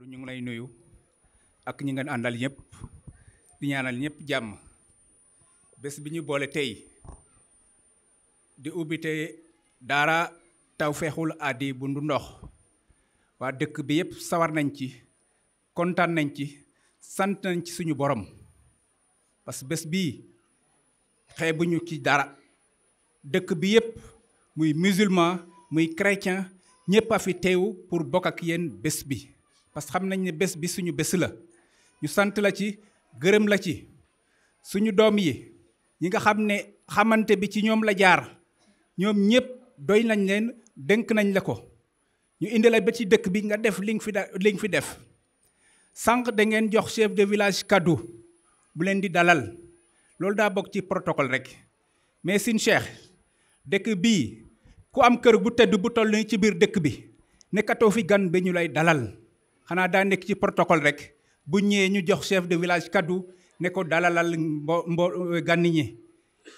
Modou ñu ngi lay nuyu ak ñi ngeen àndal ñëpp di ñaanal ñëpp jàmm bés bi ñu boole tey di ubbite daara Tawfekhoul Hady bu Ndounokh waa dëkk bi yëpp sawar nañ ci kontaan nañ ci sant nañ ci suñu borom parce que bés bii xeebuñu ci dara dëkk bi yëpp muy musulman muy chrétien ñëpp a fi teew pour bokk ak yéen bés bi parce que xam nañ ne bés bi suñu bés la ñu sant la ci gërëm la ci suñu doom yi ñi nga xam ne xamante bi ci ñoom la jaar ñoom ñëpp doy nañ leen dénk nañ la ko ñu indi la ba ci dëkk bi nga def li nga fi def sànq da ngeen jox chef de village cadeau bu leen di dalal loolu daa bokk ci protocole rek mais Sine Cheikh dëkk bii ku am kër bu tedd bu toll ni ci biir dëkk bi nekkatoo fi gan ba ñu lay dalal xanaa daa nekk ci protocole rek bu ñëwee ñu jox chef de village cadeau ne ko dalalal gan ñi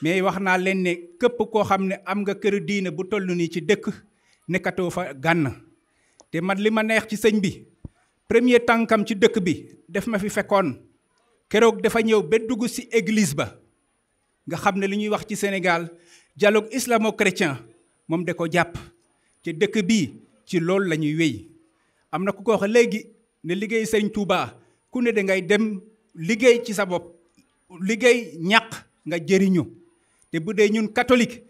mais wax naa leen ne képp koo xam ne am nga kër diine bu toll nii ci dëkk nekkatoo fa gan te man li ma neex ci sëñ bi premier tànkam ci dëkk bi def ma fi fekkoon keroog dafa ñëw ba dugg ci église ba nga xam ne li ñuy wax ci Sénégal dialogue islamo-chrétien moom da ko jàpp ci dëkk bii ci loolu la ñuy wéy am na ku ko wax léegi ne liggéey sëñ Touba ku ne da ngay dem liggéey ci sa bopp liggéey ñàq nga jëriñu te bu dee ñun catholique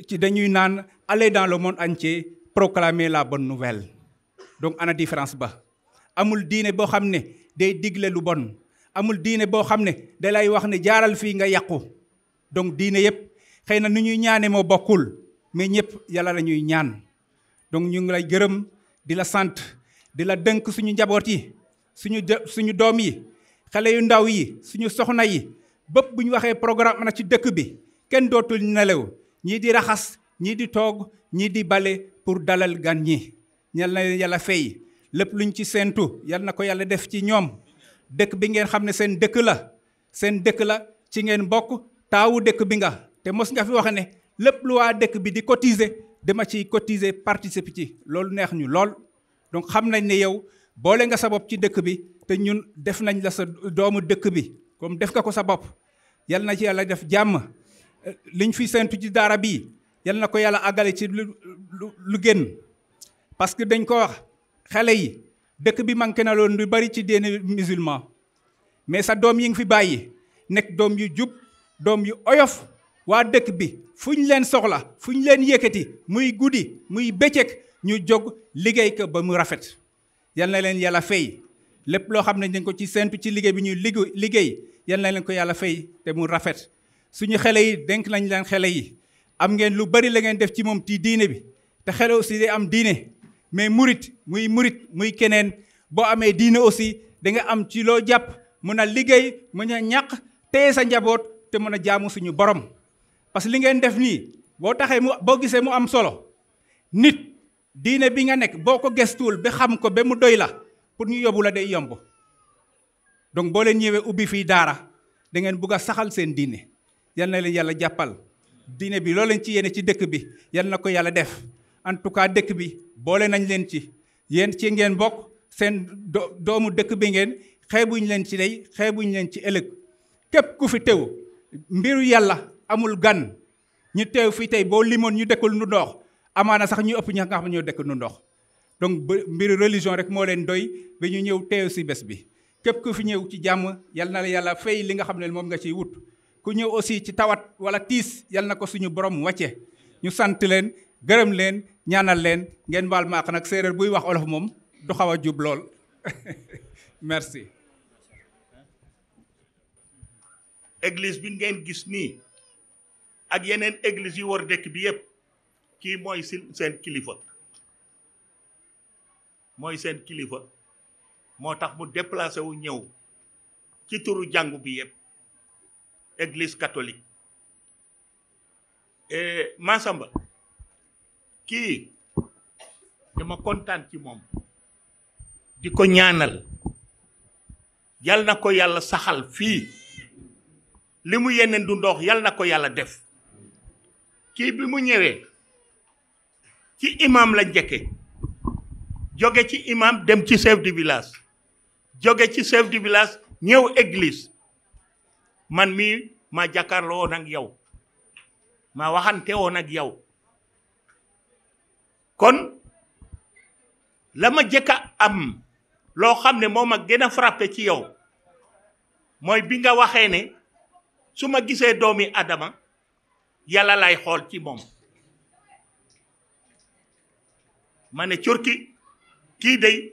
ci dañuy naan aller dans le monde entier proclamer la bonne nouvelle donc ana différence ba amul diine boo xam ne day digle lu bon amul diine boo xam ne da lay wax ne jaaral fii nga yàqu donc diine yëpp xëy na nu ñuy ñaane moo bokkul mais ñëpp yàlla la ñuy ñaan donc ñu ngi lay gërëm di la sant di la dënk suñu njaboot yi suñu doom yi xale yu ndaw yi suñu soxna yi bépp bu ñu waxee programme na ci dëkk bi kenn dootul nelaw ñii di raxas ñii di toog ñii di bale pour dalal gan ñi ñal na yàlla fay lépp luñ ci séentu yal na ko yàlla def ci ñoom dëkk bi ngeen xam ne seen dëkk la ci ngeen bokk taawu dëkk bi nga te mos nga fi wax ne lépp lu waa dëkk bi di cotiser dama ciy cotiser participer ci loolu neex ñu lool donc xam nañ ne yow boole nga sa bopp ci dëkk bi te ñun def nañ la sa doomu dëkk bi comme def nga ko sa bopp yal na ci yàlla def jàmm liñ fi séentu ci daara bii yal na ko yàlla àggale ci lu gën parce que dañ ko wax xale yi dëkk bi manqué na loon lu bari ci diine musulman mais sa doom yi nga fi bàyyi nekk doom yu jub doom yu oyof waa dëkk bi fu ñu leen soxla fu ñu leen yëkkati muy guddi muy bëccëg ñu jóg liggéey ko ba mu rafet yal na leen yàlla fay lépp loo xam ne dañ ko ci séentu ci liggéey bi ñuy liggéey yal na leen ko yàlla fay te mu rafet suñu xale yi dénk nañ leen xale yi am ngeen lu bari la ngeen def ci moom ci diine bi te xale aussi day am diine mais murit muy keneen boo amee diine aussi da nga am ci loo jàpp mën a liggéey mën a ñàq téye sa njaboot te mën a jaamu suñu borom parce que li ngeen def nii boo gisee mu am solo nit diine bi nga nekk boo ko gestuwul ba xam ko ba mu doy la pour ñu yóbbu la day yomb donc boo leen ñëwee ubbi fii daara da ngeen bugg a saxal seen diine yal na leen yàlla jàppal diine bi loolu leen ci yéene ci dëkk bi yal na ko yàlla def en tout cas dëkk bi boole nañ leen ci yéen ci ngeen bokk seen doomu dëkk bi ngeen xeebuñ leen ci day xeebuñ leen ci ëllëg képp ku fi teew mbiru yàlla amul gan ñu teew fii tey boo limoon ñu dëkkul Ndounokh amaana sax ñu ëpp ña nga xam ne ñoo dëkk Ndounokh donc mbiru religion rek moo leen doy ba ñu ñëw teew si bés bi képp ku fi ñëw ci jàmm yal na la yàlla fay li nga xam ne moom nga ciy wut ku ñëw aussi ci tawat wala tiis yal na ko suñu borom wàcce ñu sant leen gërëm leen ñaanal leen ngeen baal ma ak nag séeréer buy wax olof moom du xaw a jub lool merci. église bi ngeen gis nii ak yeneen église yu war dëkk bi yépp kii mooy seen kilifa moo tax mu déplacé wu ñëw ci turu jàngu bi yépp église catholique et Massamba kii dama kontaan ci moom di ko ñaanal yal na ko yàlla saxal fii li mu yeneen Ndounokh yal na ko yàlla def kii bi mu ñëwee ci imam la njëkke jóge ci imam dem ci chef du village jóge ci chef du village ñëw église man mii ma jàkkaarloo woon ak yow ma waxante woon ak yow kon la ma jëkk a am loo xam ne moo ma gën a frappé ci yow mooy bi nga waxee ne su ma gisee doomi Adama yàlla lay xool ci moom ma ne curki kii day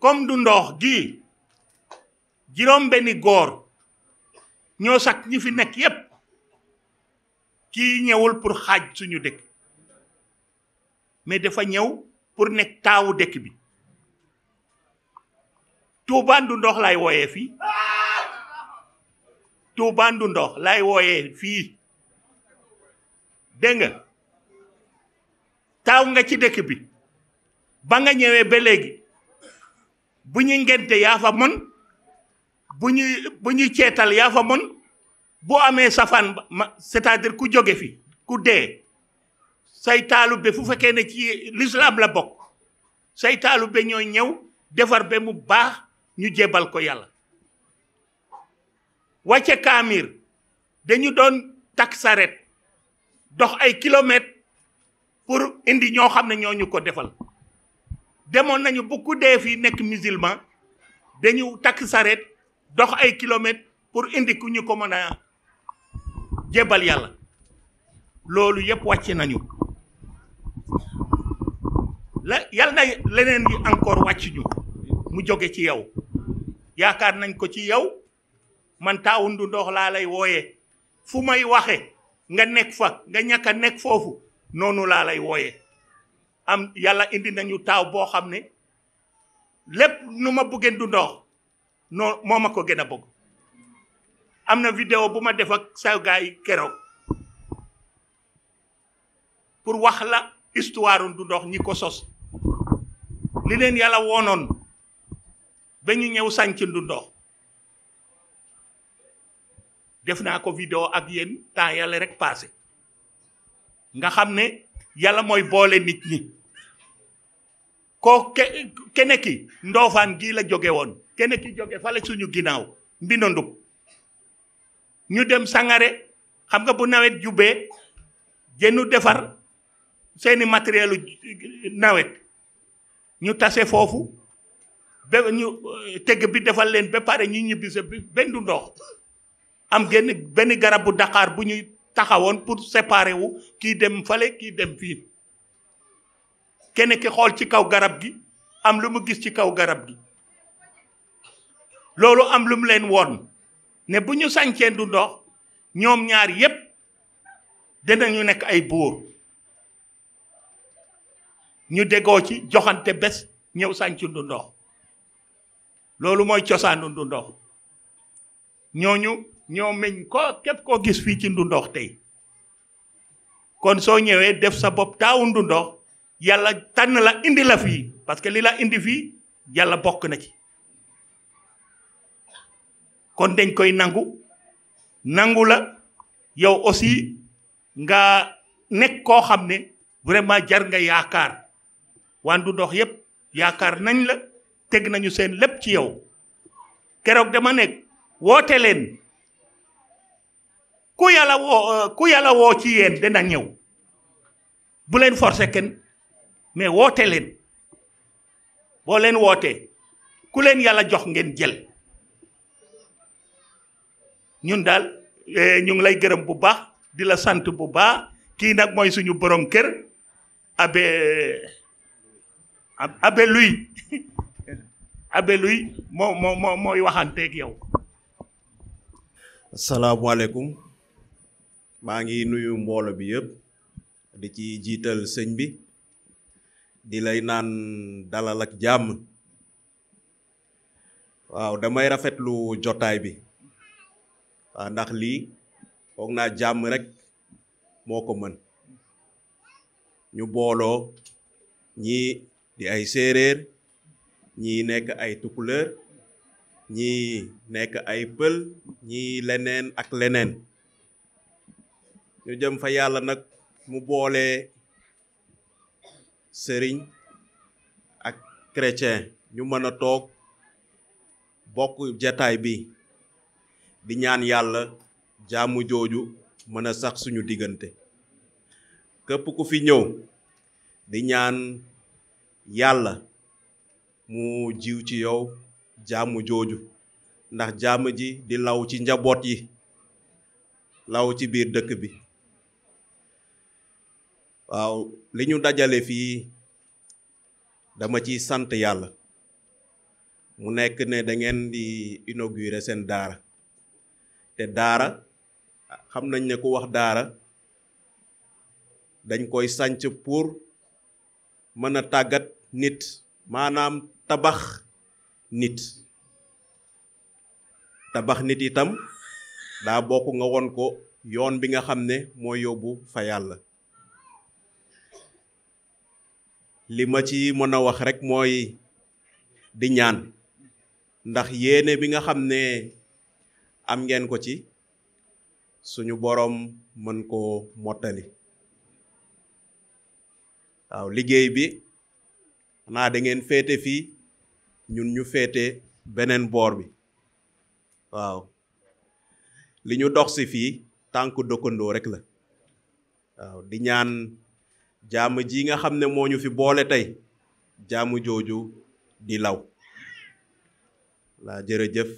comme du ndox gii juróom benni góor ñoo sax ñi fi nekk yépp kii ñëwul pour xaaj suñu dëkk mais dafa ñëw pour nekk taawu dëkk bi Touba du ndox lay wooyee fii Touba du ndox lay wooyee fii dégg nga taaw nga ci dëkk bi ba nga ñëwee ba léegi bu ñu ngente yaa fa mën bu ñuy ceetal yaa fa mën bu amee safaan c'est-à-dire ku jóge fi ku dee say taalube fu fekkee ne ci l'islam la bokk say taalube ñooy ñëw defar ba mu baax ñu jébal ko yàlla wàcce kaamir dañu doon takk saret dox ay kilomètres pour indi ñoo xam ne ñoo ñu ko defal demoon nañu bu ku dee fii nekk musulman dañu takk saret dox ay kilomètres pour indi ku ñu ko mën a jébal yàlla loolu yépp wàcc nañu yàlla na leneen yi encore wàcc ñu mu jóge ci yow yaakaar nañ ko ci yow man taawu ndu ndox laa lay wooyee fu may waxe nga nekk fa nga ñàkk a nekk foofu noonu laa lay wooyee am yàlla indi nañu taaw boo xam ne lépp nu ma bëggee ndu ndox non moo ma ko gën a bëgg am na vidéo bu ma def ak sa gars yi keroog pour wax la histoire ndu ndox ñi ko sos li leen yàlla woonoon ba ñu ñëw sànc ndu ndox def naa ko vidéo ak yéen temps yàlla rek passé nga xam ne yàlla mooy boole nit ñi ko kene ki Ndofane gii la jóge woon kene ki jóge fale suñu ginnaaw Mbinondub ñu dem Sangare xam nga bu nawet jubee jënu defar seeni matérielu nawet ñu tase foofu ba ñu tëgg bi defal leen ba pare ñu ñibbise bi benn du ndox am benn garab bu Dakar bu ñuy taxawoon pour séparer wu kii dem fale kii dem fii kenn ki xool ci kaw garab gi am lu mu gis ci kaw garab gi loolu am lu mu leen woon ne bu ñu sàncee du ndox ñoom ñaar yépp dinañu nekk ay buur ñu déggoo ci joxante bés ñëw sànc du ndox loolu mooy cosaanu du ndox ñooñu ñoo meñ ko képp koo gis fii ci ndu ndox tey kon soo ñëwee def sa bopp taawu ndu ndox yàlla tànn la indi la fii parce que li la indi fii yàlla bokk na ci kon dañ koy nangu la yow aussi nga nekk koo xam ne vraiment jar nga yaakaar waa ndu ndox yépp yaakaar nañ la teg nañu seen lépp ci yow keroog dama nekk woote leen ku yàlla woo ci yéen dina ñëw bu leen forcer kenn mais woote leen boo leen wootee ku leen yàlla jox ngeen jël ñun daal ñu ngi lay gërëm bu baax di la sant bu baax kii nag mooy suñu borom kër abe luy abe luy mooy waxanteeg yow. asalaamaaleykum maa ngi nuyu mboolo bi yëpp di ci jiital sëñ bi di lay naan dalal ak jàmm waaw damay rafetlu jotaay bi waaw ndax lii foog naa jàmm rek moo ko mën ñu booloo ñii di ay séeréer ñii nekk ay tukulóor ñii nekk ay pël ñii leneen ak leneen ñu jëm fa yàlla nag mu boole sëriñ ak chrétien ñu mën a toog bokk jataay bi di ñaan yàlla jàmm jooju mën a sax suñu diggante képp ku fi ñëw di ñaan yàlla mu jiw ci yow jàmm jooju ndax jàmm ji di law ci njaboot yi law ci biir dëkk bi waaw li ñu dajale fii dama ciy sant yàlla mu nekk ne da ngeen di inaugurer seen daara te daara xam nañ ne ku wax daara dañ koy sanc pour mën a tàggat nit maanaam tabax nit itam daa bokk nga won ko yoon bi nga xam ne moo yóbbu fa yàlla li ma ci mën a wax rek mooy di ñaan ndax yéene bi nga xam ne am ngeen ko ci suñu boroom mën koo mottali waaw liggéey bi xanaa da ngeen féete fii ñun ñu féete beneen boor bi waaw li ñu dox si fii tànk dëkkandoo rek la waaw di ñaan jàmm ji nga xam ne moo ñu fi boole tey jàmm jooju di law laa jërëjëf